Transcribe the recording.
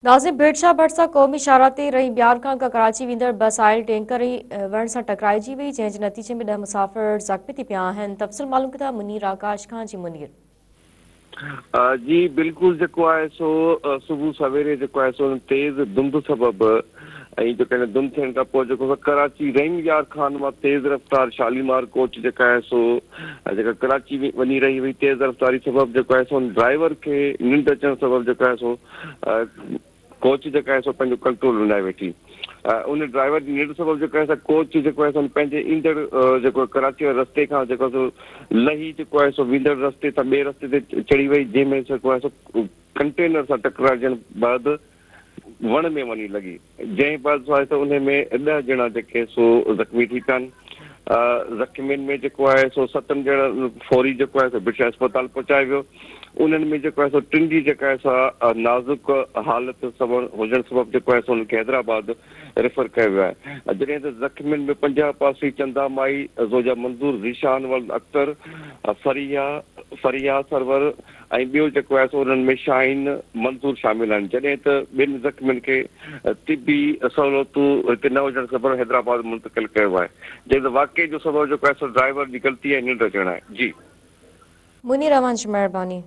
ناظم ڀيٽ شاهه ڀرسان قومي شاهراهه تي رحيم يار خان کان ڪراچي ويندڙ بس آئل ٽينڪر ۽ وڻ سان ٽڪرائجي وئي، جنهن جي نتيجي ۾ 10 مسافر زخمي ٿي پيا آهن. تفصيل معلوم ڪندا منير آڪاش کان. جي منير. جي بلڪل جيڪو آهي سو صبح سويري جيڪو آهي سو تيز ڌنڌ سبب ۽ جيڪو آهي ڌنڌ ٿيڻ کان پوء جيڪو سو ڪراچي رحيم يار خان مان تيز رفتار شاليمار ڪوچ جيڪا آهي سو جيڪا ڪراچي وڃي رهي هئي، تيز رفتاري سبب جيڪو آهي سو ڊرائيور کي ننڊ اچڻ سبب جيڪو آهي سو ڪوچ جيڪا آهي سو پنهنجو ڪنٽرول وڃائي ويٺي. ان ڊرائيور جي ننڊ سبب جيڪو آهي سو ڪوچ جيڪو آهي سو پنهنجي ايندڙ جيڪو ڪراچي واري رستي کان جيڪو سو لهي جيڪو آهي سو ويندڙ رستي تان ٻئي رستي تي چڙهي وئي، جنهن ۾ جيڪو آهي سو ڪنٽينر سان ٽڪرائجڻ بعد وڻ ۾ وڃي لڳي، جنهن بعد جو آهي ته انهي ۾ 10 ڄڻا جيڪي سو زخمي ٿي پيا آهن. زخمين ۾ جيڪو آهي سو ستن ڄڻن فوري جيڪو آهي سو ڀٽ شاهه اسپتال پهچايو ويو. انهن ۾ جيڪو آهي سو ٽن جي جيڪا آهي سا نازڪ حالت سبب هجڻ سبب جيڪو آهي سو انهن کي حيدرآباد ريفر ڪيو ويو آهي. جڏهن ته زخمين ۾ 50 پاسي چندا مائي، زوجا منظور، ذيشان ولد اختر، فريحه، فريحه سرور ۽ ٻيو جيڪو آهي سو انهن ۾ شاهين منظور شامل آهن. جڏهن ته ٻن زخمين کي طبي سهولتون هتي نه هجڻ سبب حيدرآباد منتقل ڪيو ويو آهي. جڏهن ته واقعي جو سبب جيڪو آهي سو ڊرائيور جي غلطي ۽ ننڊ اچڻ آهي. جي. منير اوهان جي مهرباني.